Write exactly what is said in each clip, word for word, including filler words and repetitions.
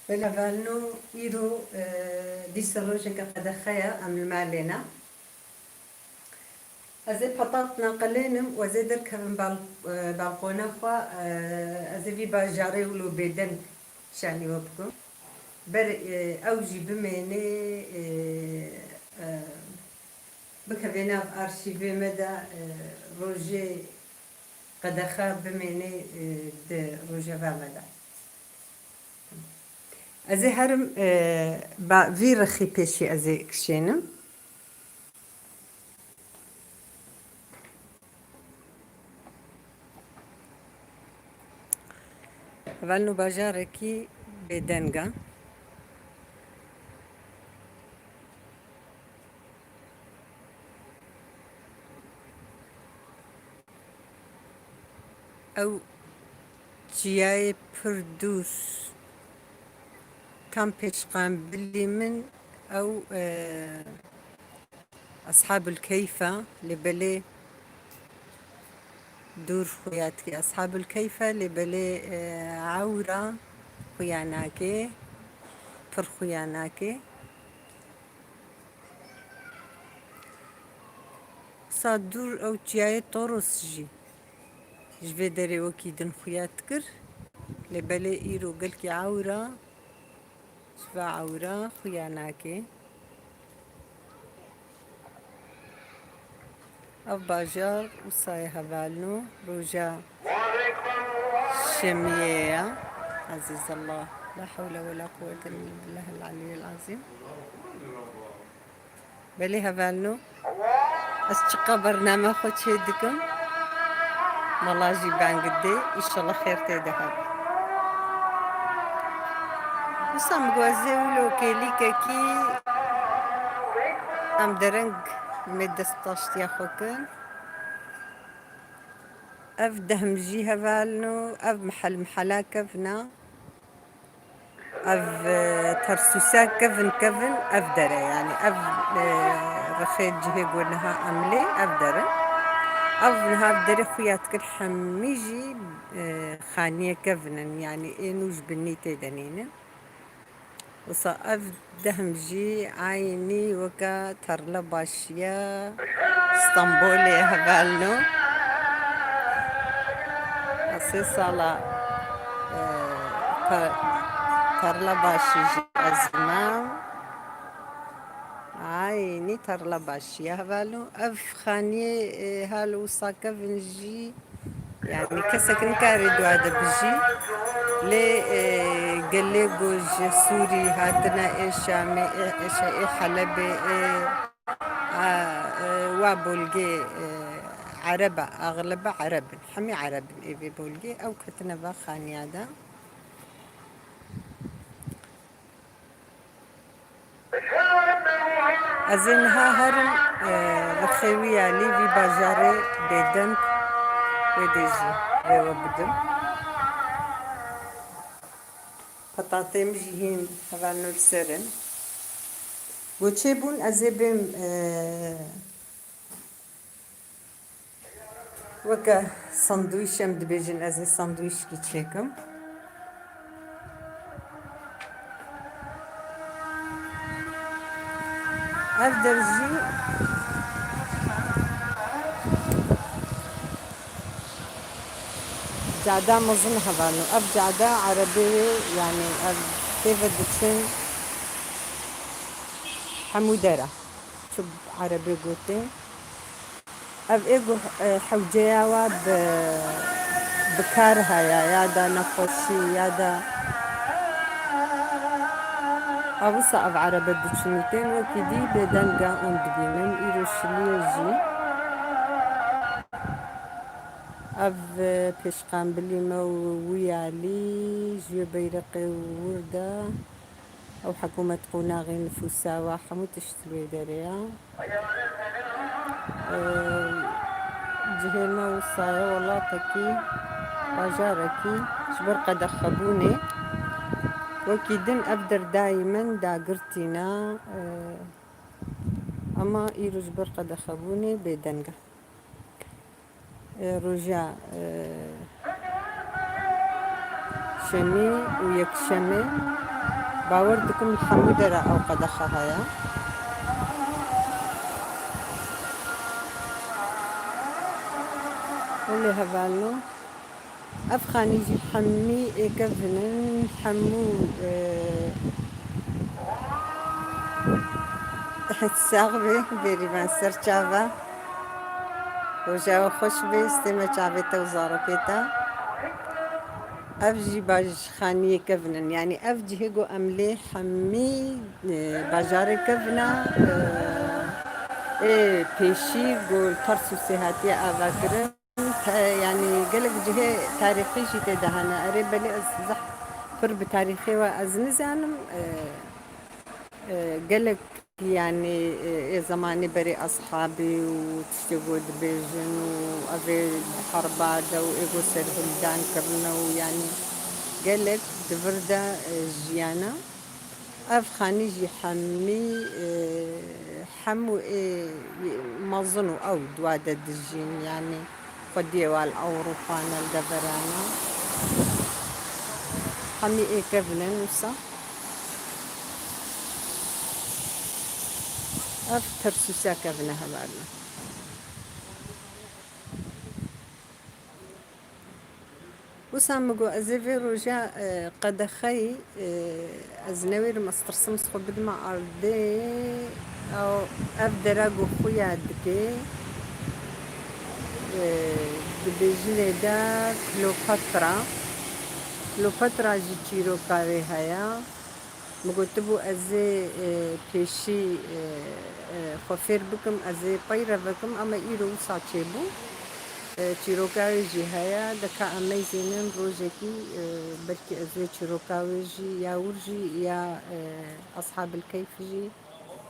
Belê hevalno, îro, e, dîsa rojeke qedexe ye, em li malê ne. Ez ê petat neqelênim û ez ê derkevim bal-, e, balqona xwe, e, ez ê vî bajarê wilo bêdeng şanî we bikim. Ber, e, ew jî bimênê, e, e, bikevê nav arşîvê me de, e, rojê qedexe bimênê, e, di rojeva me de. Ez ê herim, e, ba-, vî rexî pêşî ez ê kişênim. Hevalno, bajarekî bêdeng e. Ew çiyayê pir dûr tam pêşqambilî min ew, e, Eshabul Keyf e, lê belê dûr xuya dike. Eshabul Keyf e, lê belê, e, ewra xuya nake, pir xuya nake. Sa dûr ew çiyayê Toros jî ji vê derê wekî din xuya dikir. Lê belê îro gelkî ewra, ji va ewra xuya nake. Ev bajar wisa ye hevalno, roja şemiyê ye. Ezîzallah. La hewle we la quwwete illa billahil aliyyil azîm. Belê hevalno, ez çiqa bername xwe çê dikim. Mala jî bang dê, înşallah xêr tê de hebe. Wisa min got ez ê wilo kêlîkekî em dereng mê dest taştiya xwe kin. Ev dehm jî hevalno, ev mihel mihela kevna. Ev, e, Tersûsa kevin kevin ev dere, yanî ev, e, rexê cihê ku niha em lê ev dere. Ev niha ev derê xuya dikir hemî jî, e, xaniyê kevin in, yanî ê nû ji binî tê de nînin. Wisa ev dehm jî eynî weke tarla başiya Stenbolê hevalno. Ez sê sala, e, ta-, tarla başî jî ez me. Eynî tarla başiya hevalno. Ev xaniyê, e, hal wisa kevin jî Yanî kesek nikare dua de bijî. Lê, e, gelê ku ji Sûrî hatine, ê Şamê, ê, ê Şe-, ê Helebê, ê, a, e, wa bolgê, e, Ereb e, axlebe Ereb in. Hemî Ereb in ê vê bolgê. Ew ketine va xaniya de. Ez ê niha herim, e, rexê wî ya lî vî bajarê bêdeng wê dê jî vê we bidim. Petatê min jî hîn hevalno li ser in. Goçê bûn ez ê bêm, e, Weke sandwîç em dibêjin, ez ê sandwîçkî çêkim. Ev der jî cada mezin hevalno. Ev cada erebê, yanî ev têve diçin hemû dera. Çi erebê gotin. Ev ê ku, e, hewceya we bi, bi kar haya, ya da nexweşî, ya da a wisa ev erebe diçin û tên wekî dî bêdeng e hûn dibînin. Îro şiliyê jî. Ev, e, pêşqambilî me û wî alî ji wê beyreqê wir de. Ew hikûmet qonaxê nifûsa wa hemû tişt li wê derê ya. Ee, cihê me wisa ye, welatekî, bajarekî ji ber qedexebûnê. Wekî din ev der dayîmen dagirtî ne, ee, ema îro ji ber qedexebûnê bêdeng e. E, roja, e, şemî û yekşemê Bawer dikim li hemû dera ew qedexe heye. Wele hevalno. Ev xanî jî hemî êkevin in, hemû, e, sax bê, bêrîvan ser çava. Roja we xweş bê, stê me çavê te û zarokê te. Ev jî baş xaniyê kevin in. Yanî ev cihê ku em lê hemî, e, bajarê kevin e, e, ê pêşî ku li Tarsusê hatiye avakirin. Te, yanî gelek cihê tarîxî jî tê de hene. Erê belê ez zehf pir bi tarîxê we ez nizanim. E, e, gelek yanî, e, ê zemanî berê eshabî û tiştê ku dibêjin û ev ê herba de û ê ku serhildan kirine û yanî gelek di vir de, e, jiyana. Ev xanî jî hemî, e, hemû ê mezin û ew di wa de dijîn, yanî xwediyê wa li Ewropa ne, li deveran e. Hemî ê kevin in wisa. Ev Tersûsa kevin e hevalno. Wisa min got, ez ê vê roja, e, qedexeyî, e, ez newêrim, ez tirsim ez xwe bidime erdê. Ew, ev dera ku xuya dike, e, dibêjinê de Kleopatra. Kleopatra jî çîroka wê heye. Min gotibû, ez ê, e, pêşî, e, e, xwe fêr bikim, ez ê peyre vekim, ama îro wisa çêbû. E, çîroka wê jî heye, de ka em meyzênin rojekî, e, belkî ez wê çîroka wê jî ya wir jî ya, e, Ashabil Keyf jî,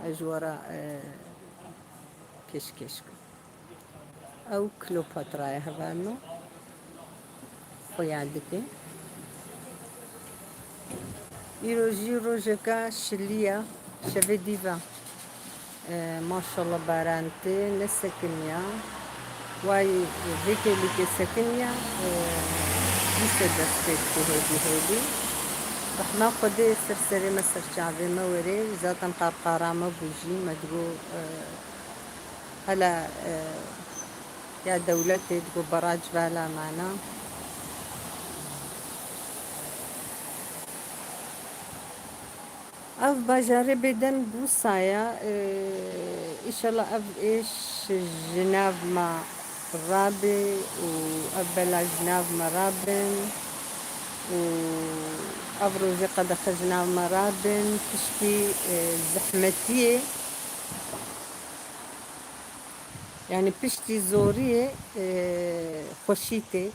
e, ji we re, e, pêşkêş kim. Ew Kleopatra ye hevalno. Xuya dike. Îro jî rojeka şilî ye. Şevê dîve. E, maşallah baran tê, ne sekiniya. Way vê kêlîkê sekiniya, e, dîse dest pê dike hêdî hêdî. Rehma Xwedê ser serê me ser çavê me were. Zaten qarqara me bû jî, me digot, e, Hela, e, ya dewletê digo barac vala mana. Ev bajarê bêdeng wisa ya, e, înşallah ev êş ji nav me rabe û ev bela ji nav me rabin û ev rojê qedexe ji nav me rabin. Piştî, e, zehmetiyê, Yanî piştî zoriyê, e, xweşî tê.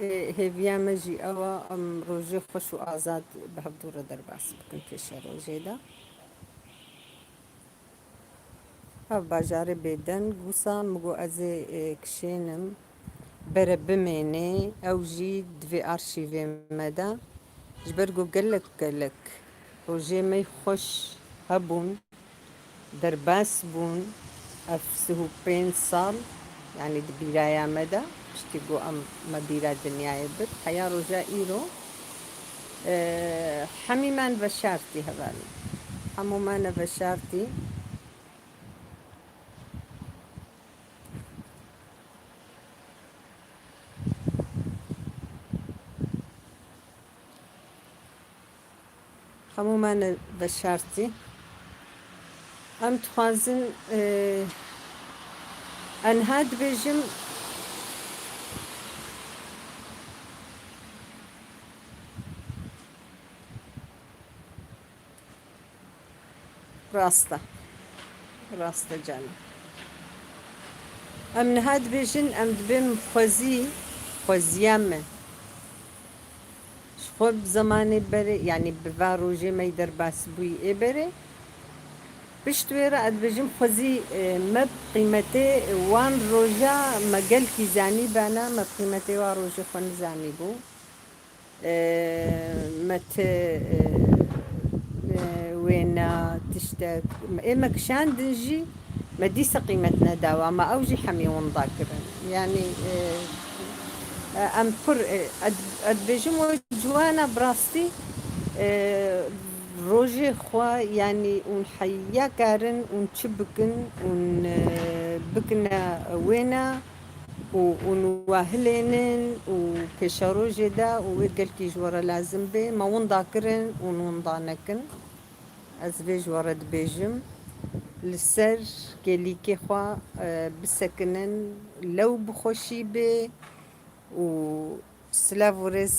E, hêviya me jî ew e, em rojê xweş û azad bi hevdû re derbas bikin pêşerojê de. Ev bajarê bêdeng, wisa min got ez ê, e, kişênim, bere bimênê, ew jî di vê arşîvê me de. Ji ber ku gelek gelek rojê me xweş hebûn, derbas bûn, ev sih û pênc sal, yanî di bîraya me de, piştî ku em me bîra dinyayê bir, heya roja îro, e, hemî me veşartî hevalno. Hemû me veşartî. Hemû me ne veşartî. Em dixwazin, e, enha dibêjim, Rast e. Rast e canim. Em niha dibêjin, em dibêm xwezî, xweziya me. Ji xwe bi zemanê berê, yanî bi va rojê me yî derbas bûyî ê berê. Pişt wê re ez dibêjim xwezî, e, me bi qîmetê wan roja me gelkî zanî bana, me bi qîmetê wan rojê xwe nizanî bû. E, me ti, e, e, wêna tiştek, ê me kişandin jî, me dîsa qîmet nedawa, me ew jî hemî winda kirin. Yanî, e, e, em pir, e, ez, ez dibêjim we ciwana bi rastî, e, rojê xwe, yanî hûn heya karin hûn çi bikin, hûn, e, bikine wêne û hûn wahilênin û pêşerojê de û wê gelkî ji we re lazim bê, me winda kirin û winda nekin. Ez vê ji we re dibêjim, li ser kêlîkê xwe, e, bisekinin, lew bi xweşî bê û silav û rêz,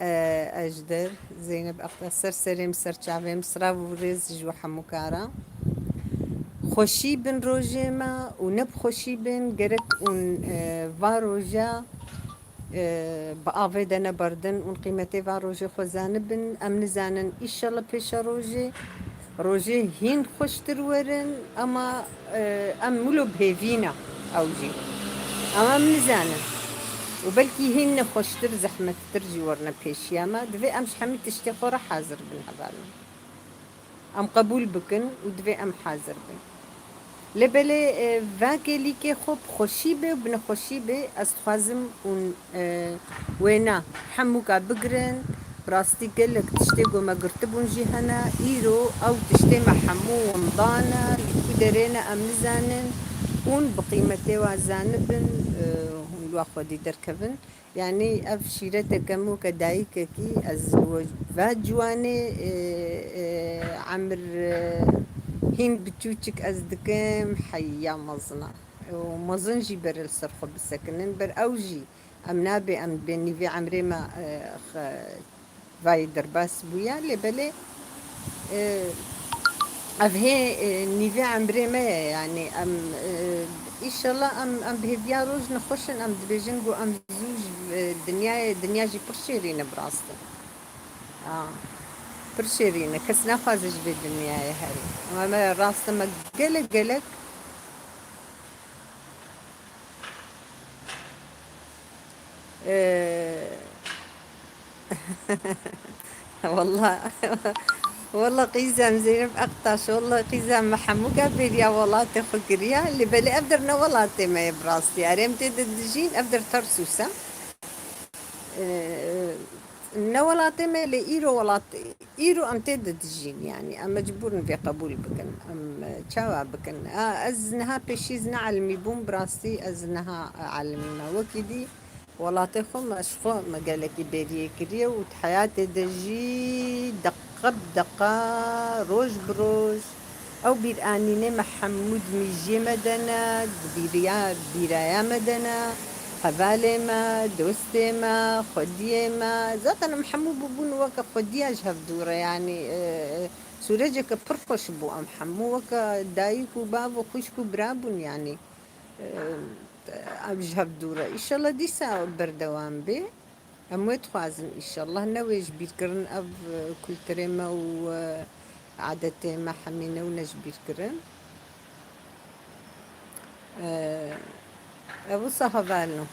e, Ejder, Zeynep Akta, ser serê min, ser çavê min, silav û rêz ji we hemû kara. Xweşî bin rojê me û ne bi xweşî bin, gerek hûn, e, va roja e, bi avê de neberdin û qîmetê van rojê xwe zanibin. Em nizanin, îşallah pêşerojê, rojê hîn xweştir werin, ama, e, em wilo bi hêvî ne ew jî. Ama em nizanin. Û belkî hîn ne xweştir, zehmettir jî werine pêşiya me. Divê em ji hemî tiştê xwe re hazir bin hevalin. Em qebûl bikin û divê em hazir bin. Lê belê, e, va kêlîkê xwe bi xweşî be û bi nexweşî be, ez dixwazim hûn, e, wêna hemûka bigirin. Bi rastî gelek tiştê ku me girtibûn jî hene. Îro ew tiştê me hemû winda ne, li ku derê ne em nizanin. Hûn bi qîmetê wa zanibin, e, hûn li wa xwedî derkevin. Yanî ev şîreteke min weke dayikekî, ez li we va ciwanê, e, e, emir, e, hîn biçûçik ez dikim, heya mezin e. Û mezin jî bere li ser xwe bisekinin, ber ew jî em nabê em bê nîvê emrê me, e, xe-, vayî derbas bûye, lê belê, e, ev hê, e, nîvê emrê me ye, yanî em, e, îşallah em, em bi hêviya roj nexweş in, em dibêjin ku em zû ji, e, dinyayê, dinya jî pir şêrîn e bi rastî. A, pir şêrîn e, kes naxwaze ji vê dinyayê herî. Ama me rast e, me gelek gelek Ee, Wallah, wallah qîzem Zeynep Aktaş, wallah qîzem me hemû ka bêriya welatê xwe kiriya, lê belê ev der ne welatê me ye bi rastî. Erê em tê de dijîn, ev der Tarsus e. Ee, Ne welatê me, lê îro welat, îro em tê de dijîn, yanî em mecbûr in vê qebûl bikin. Em, e, çawa bikin? A, ez niha pêşî ez ne elimî bûm, bi rastî ez niha, e, elimî me. Wekî dî welatê xwe me ji xwe me gelekî bêriyê kiriye û di heyatê de jî deqe bi deqa, roj bi roj, Ew bîranînê me hemû di mîjiyê me de ne, di bîriya, bîraya me de ne, hevalê me, dostê me, xwediyê me. Zaten em hemû bûbûn weke xwediya ji hev dû re, yanî, e, e, sûreceke pir xweş bû. Em hemû weke dayik û bav û xwişk û bira bûn, yanî, e, em ji hev dû re. Îşallah dîsa berdewam bê. Em wê dixwazin, înşallah, ne wê ji bîr kirin ev, e, kulturê me û, e, adetê me hemî ne û ne ji bîr kirin. E, ev wisa hevalin.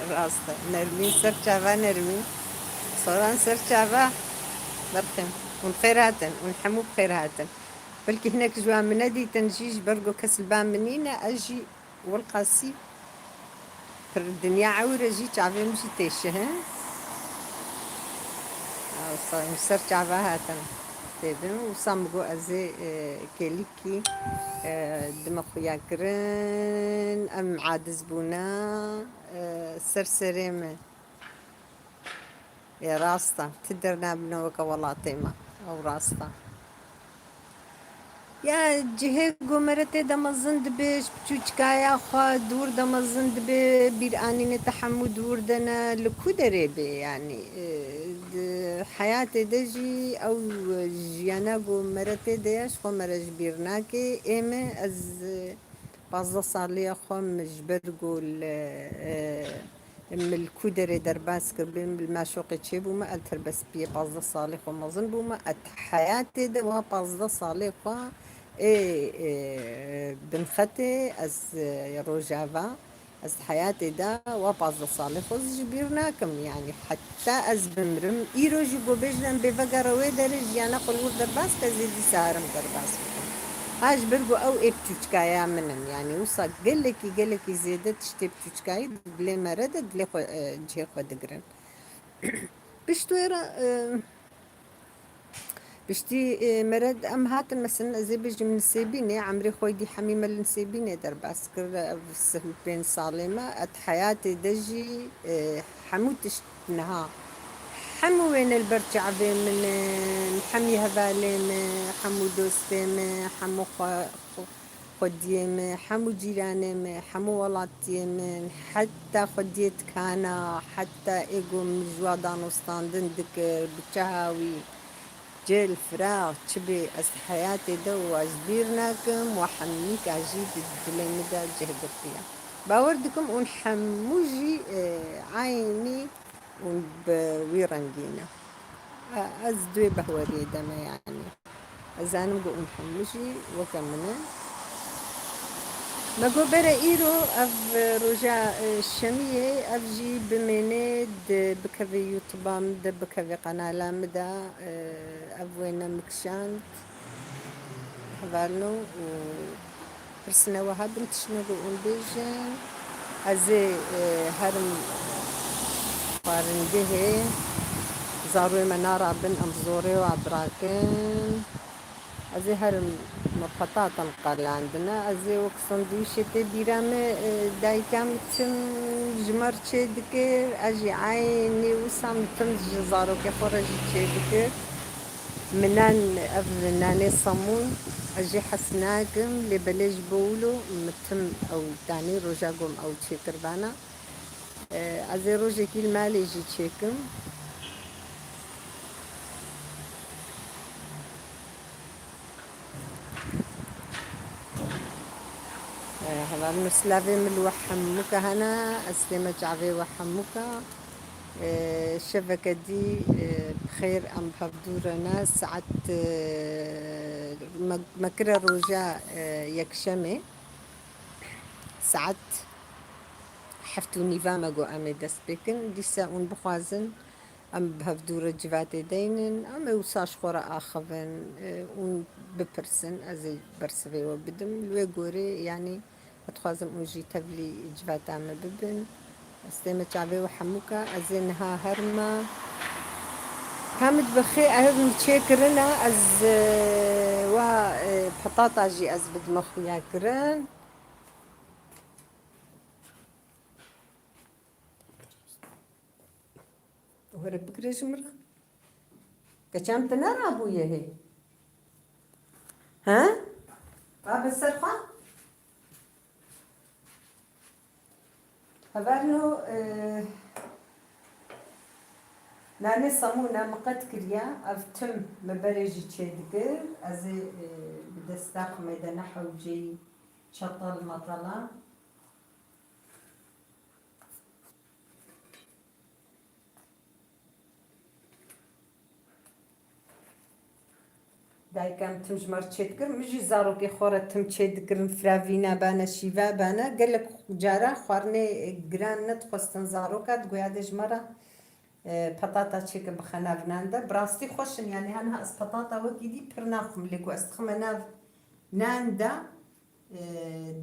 Rast e. Nermîn ser çava Nermîn. Soran ser çava. Berxem. Hûn xêr hatin. Hûn hemû bi xêr hatin. Belkî hinek ji wan min nedîtin jî, ji ber ku kes li ba min nîne, ez jî Wilqasî, pir dinya ewr e jî, çavê min jî têşihin. Wisa em ser çava hatin têbin. Wisa min got ez ê, e, kêlîkî, e, dime xuya kirin, em adiz bûne, e, ser serê min. Ê, rast e. Ti dernabine weke welatê me. Ew rast e. Ya cihê ku mere tê de mezin dibe, ji piçûçikaya xwe dûr de mezin dibe, bîranînê te hemû dûr de ne, li ku derê bê, yanî, e, di heyatê de jî ew jiyana ku mere tê de ye, ji xwe mere ji bîr nake. Ê me, ez, e, pazdeh saliya xwe min ji ber ku li, e, Min li ku derê derbas kiribû, min li Maşoqê çêbûme, ez terbestbiyê pazdeh salê xwe mezin bûme, ez di heyatê de wa pazdeh salê xwe ê, ê, binxetê, ez, ê, Rojava, ez di heyatê de wa pazdeh salê xwe ji bîr nakim. Yanî heta ez bimrim, îro jî ku bêjin em bê vegere wê derê, jiyana xwe li wir derbas ke, ez ê dîsa herim derbas bikim. Ha, ji ber ku ew ê piçûçkaya min in. Yanî wisa gelekî, gelekî zêde tiştê piçûçkayî di dilê me re de dilê xwe, e, cihê xwe digirin. Pişt wê re, e, piştî, e, me re em hatin, mesela ez ê bêjim Nisêbînê, emrê xwe dî hemî me li Nisêbînê derbas kir. Ev sih û pênc salê me, ez heyatê de jî, e, hemû tişt niha, hemû wêne li ber çavê min in, hemî hevalê me, hemû dostê me, hemû xwe, xwe, xwediyê me, hemû cîranê me, hemû welatiyê min, heta xwediyê dikana, heta ê ku min ji wa danûstandin dikir, bi çaha wî, cil, firaq, çi bê, ez heyatê de wa ji bîr nakim, wa hemîka jî di dilê min de cih girtiye. Bawer dikim hûn hemû jî, e, eynî û bi wî rengî ne. E, ez di wê behweriyê de me, yanî. Ez zanim ku hûn hemû jî weke min in. Me got bere îro ev roja, e, şemiyê, ev jî bimêne, di, bikeve YouTube-a min de, bikeve qenala min de, e, ev wêne min kişand. Hevalno û Pirsine we hebin, tiştine ku hûn bêjin. Ez ê, e, herim xwarindihê. Zarûyê me narabin, em zorê wa birakin. Ez ê herim me petatan qelandine. Ez ê wek sandwîçê tê bîra me, e, dayika min tim ji me re çê dikir. Ez jî eynî wisa min tim ji zarokê xwe re jî çê dikir. Min nan, ev nanê samûn, ez jê hez nakim, lê belê ji bo wilo min tim ew danî roja ku min ew çêkirbana. E, ez ê rojekî li malê jî çêkim. E, hevalno, silavê min li we hemûka hene, ez tême çavê we hemûka. E, şeveke dî, e, bi xêr em bi hev dû re ne. Saet, e, me, me kire roja, e, yekşemê. Saet heft û nîva me got em ê dest pê kin. Dîsa hûn bixwazin, em bi hev dû re civatê deynin. Em ê wisa ji xwe re axivin, e, hûn bipirsin. Ez ê bersivê we bidim. Li wê gorê, yanî, ez dixwazim hûn jî tevlî civata me bibin. Ez tême çavê we hemûka. Ez ê niha herma. Ka min dibixê ev min çêkirina, ez, e, wa, e, petata jî ez bidime xuya kirin. Were bigire ji min re. Keçan te nerabûye hê? He? Rabe ser xwe. Hevalno, e, nanê samûna min qet kiriya, ev tim me berê jî çê dikir. Ez ê, e, bi desta xwe me de ne hewceyî çatal matala. Dayika min tim ji me re çêdikir, min jî zarokê xwe re tim çêdikirin, firavîna bane, şîva bane. Gelek cara xwarinê giran nedixwestin zaroka, digoya dê ji me re, e, petata çêkin bixe nav nan de. Bi rastî xweş in, yanî heniha ez petata wekî dî pir naxwim, lê ku ez dixime nav nan de, e,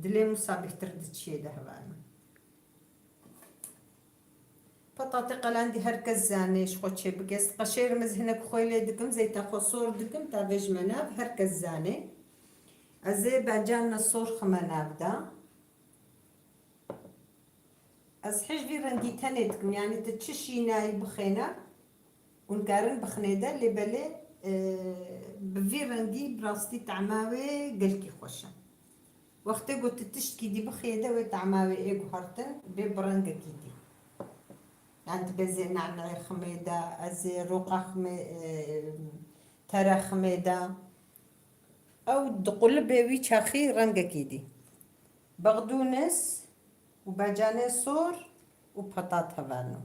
dilê min wisa bêhtir diçiye de hevalno. Petatê qelandî her kes zane, ji xwe çê bike. Ez qeşêrim, ez hinek xwê lê dikim, zeyta xwe sor dikim, ta vê ji me nav, her kes zane. Ez ê bencana sor xime nav de. Ez hej vî rengî tenê dikim, yanî tu çi şînayî bixêne, hûn karin bixinê de, lê belê, e, bi vî rengî bi rastî tehma wê gelkî xweş e. Wextê ku tu tiştkî dî bixiyê de wê tehma wê ê guhertin, bê bi rengekî dî. Yanî tu bê zê neneyê ximê de, ez ê roqa ximê, e, tere ximê de. Ew diqulibê wî çaxî rengekî dî. Bexdûnis û becanê sor û petat hevalno.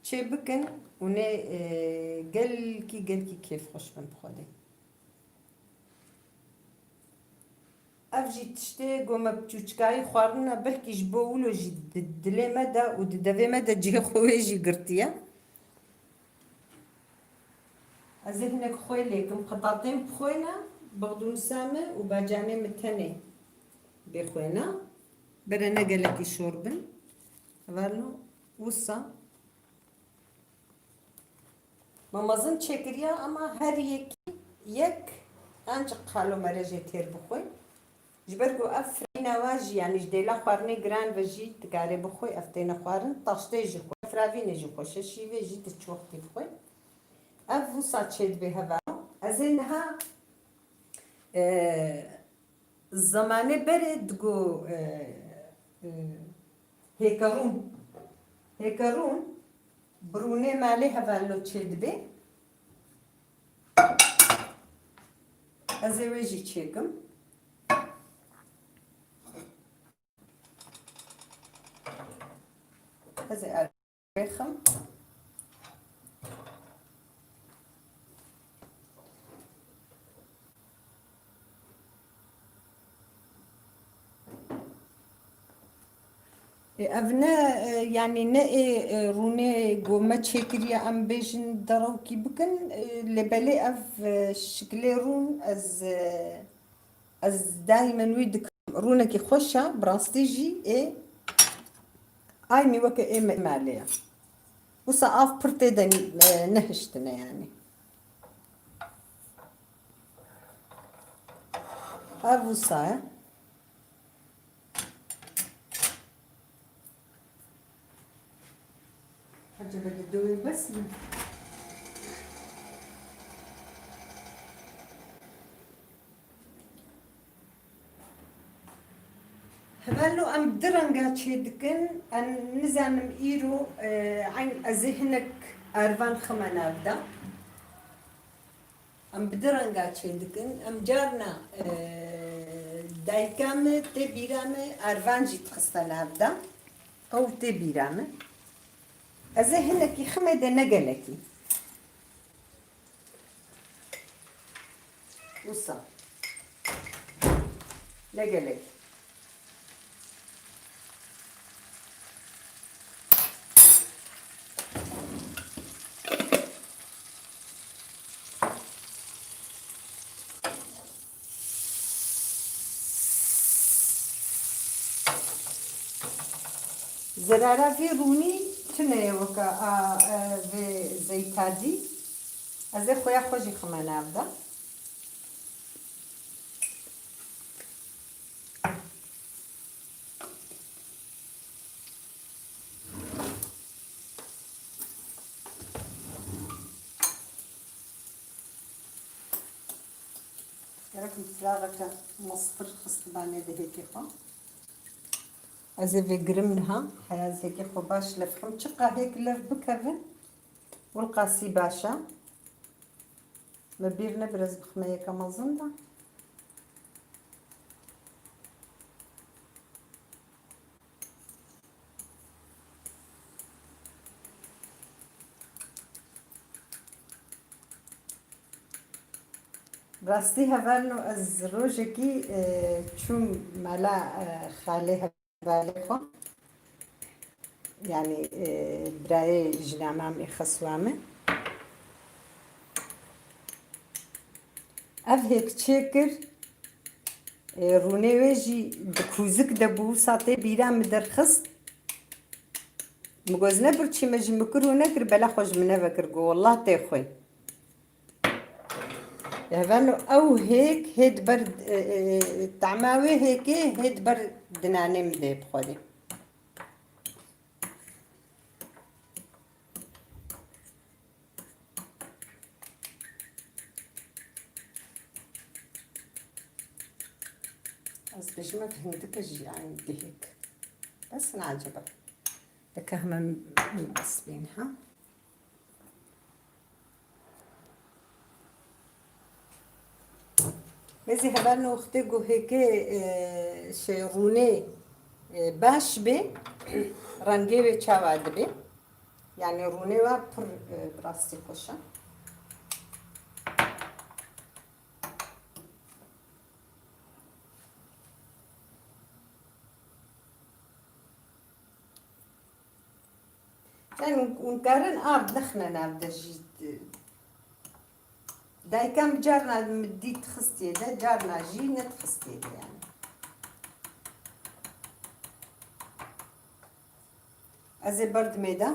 Çê bikin û nê, e, gelkî, gelkî kêfxweş bin bi Xwedê. Ev jî tiştê ku me bi çûçikayî xwarina, belkî ji bo wilo jî di dilê me de û di devê me de cihê xwe wê jî girtiye. Ez ê hinek xwê lêkim, petatên bixwêne, Bexdûnisa min û bacanê min tenê bê xwêna. Bere ne gelekî şor bin. Hevalno wisa. Me mezin çêkiriya, ama her yekî yek ancik qalo merejê têr bixwe. Ji ber ku ev firîna wa jî, yanî ji dêla xwarinê giran ve jî dikarê bixwe, ev têne xwarin, taştê jî xwe, firavînê jî xweş e, şîvê jî tu çi wextî bixwe. Ev wisa çêdibe heva. Ez ê niha, e, zemanê berê digo, e, e, hêkerûn. Hêkerûn bi rûnê malê hevalno çêdibe. Ez ê wê jî çêkim. Ez ê Rêxim. E, ev ne, e, yanî ne ê, e, rûnê ku me çêkiriye em bêjin derewkî bikin, e, lê belê ev, e, şikilê rûn ez, e, Ez daîmen wî dikim. Rûnekî xweş e, bi rastî jî ê aynî weke ê me-, malê ye. Wisa av pir tê de, e, nehiştine yanî. Ev wisa ye. Acaba di dawê bes mi? Hevalno em di renga çêdikin, em nizanim îro, e, eyn ez ê hinek arvan xime nav de. Em bi di renga çêdikin. Em carna, e, dayika me tê bîra me arvan jî dixiste nav de. Ew tê bîra me. Ez ê hinekî xime de ne gelekî. Wisa. Ne gelekî. Zerara vê rûnî tune ye weke a, e, vê zeyta dî. Ez ê xuya xwe jî xime nav de. Gerek min firaveke meztir xistibane di hêkê xwe. Ez ê vê girim niha, heya ez hêkê xwe baş levxim. Çiqa hêk lev bikevin, wilqasî baş e. Me bîr nebir ez bixime yeka mezin de. Rastî hevalno ez rojekî, e, çûm mala, e, xalê hevalê xwe. Yanî, e, birayê jina me em ê xeswa me. Ev hêk çêkir, e, rûnê wê jî di kûzik de bû, wisa tê bîra min derxist. Min got, ez ne birçî me ji min kir û nekir, bela xwe ji min nevekir, got, wallah tê xwe. Hevalno ew hêk hê di ber, e, e, tahma wê hêkê hê di ber dinanê min de bixwedî. Ez bêjim ev hindike jî eyn dihêk. Bes ne eceba. Deke hemen min bes bîn ha. Hêzî hevalno wextê ku hêkê, e, şey rûnê, e, baş bê, rengê wê çawa dibe. Yanî rûnê wa pir, e, bi rastî xweş e. Yanî hûn karin av nexine nav de jî, e, Dayika min carna min dî dixistiye de, carna jî nedixistiye de yani. Ez ê berdimê de.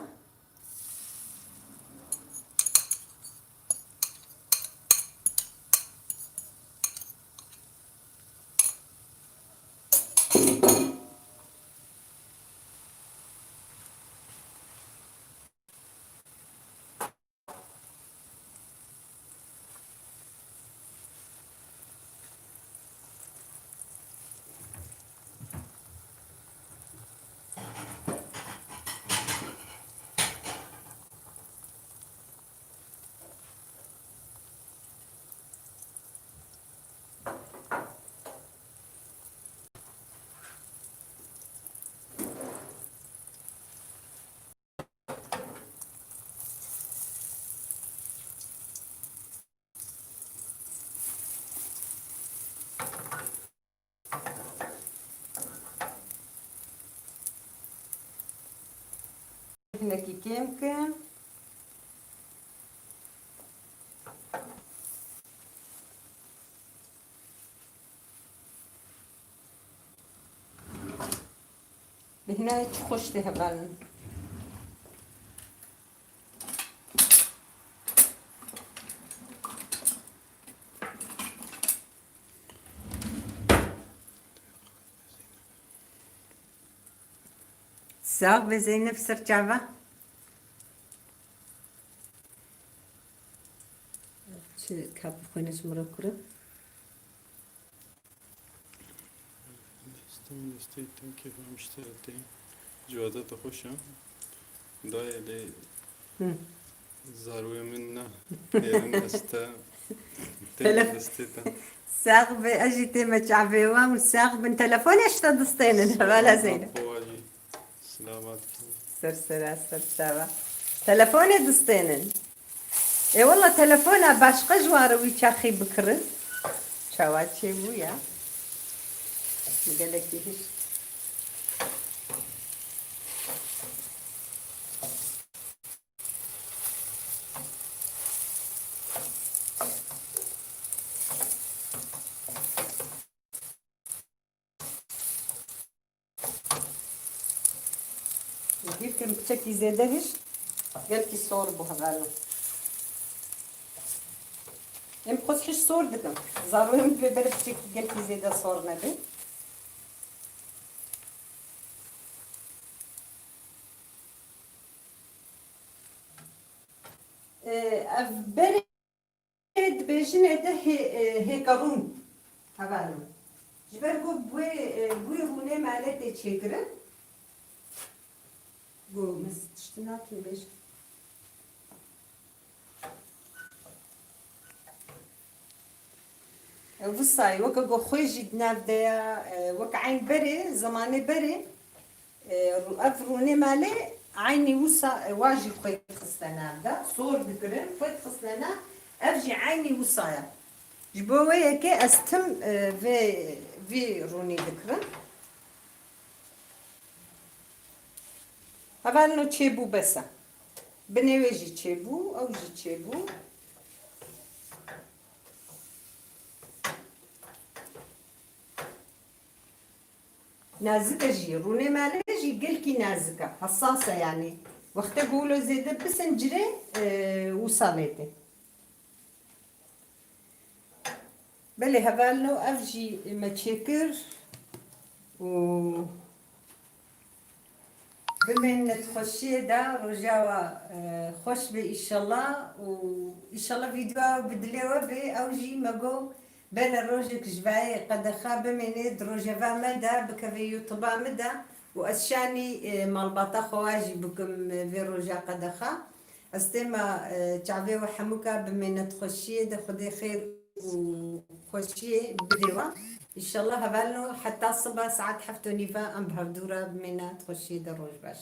Hinekî kêm kim. Bihna çi xweş tê hevalin. Sax be Zeynep, ser çava. Çi kapî xwe ne ji min re kurim. Destê min destê tenkê xwe em ji te re tê. Civata te xweş e. Dayê lê Hı. Zarwê min ne. Hêrin ez te tê Telef- destê te. Sax be, ez jî tême çavê wan û sax bin. Telefonê ji te distênin, hevala Zeynep. Silamat. Ser sera, ser çava. Telefonê distênin. Ê wela telefona başqa ji wan re wî çaxî bikirin. Çawa çêbû ya? Gelekî hişk. Dîvkên piçekî zêde hişk, gelkî sor bû hevalno. Em xwest hişk sor dikim. Zarûyê min divê berê piçekî gelkî zêde sor nebe. Ee, ev berê Dibêjin ê de hê-, e, hêka rûn hevalno. Ji ber ku bi wê, e, bi wî rûnê malê tê çêkirin. Go, min tiştin nakim bêjim. E, wisa ye, weke ku xwê jî di nav de ya, e, weke eyn berê, zemanê berê, E, rû-, ev rûnê malê eynî wisa, e, wa jî xwê dixiste nav de. Sor dikirin, xwê dixiste nav. Ev jî eynî wisa ye. Ji bo wê yekê ez tim, e, vê, vî rûnî dikirim. Hevalno çêbû bes e. Binê wê jî çêbû, ew jî çêbû. Nazik e jî, rûnê malê jî gelkî nazik e, hesas e yanî. Wextê ku wilo zêde bisincirê, e, wisa lê tê. Belê hevalno ev jî me çêkir û Bimînin di xweşiyê de, roja we, e, xweş be îşellah û îşellah vîdyoya bi dilê we be, ew jî me got bele rojek ji vayê qedexa bimînê di rojeva me de, bikeve YouTube'a me de û ez şanî, e, malbata xwe wa jî bikim, e, vê roja qedexa. Ez têma, e, çavê we hemûka bimîne di xweşiyê de, Xwedê xêr û xweşiyê bidê we. Îşellah hevalno heta siba saet heft û nîva em bi hevdû re bimîne di xweşiyê de, roj baş.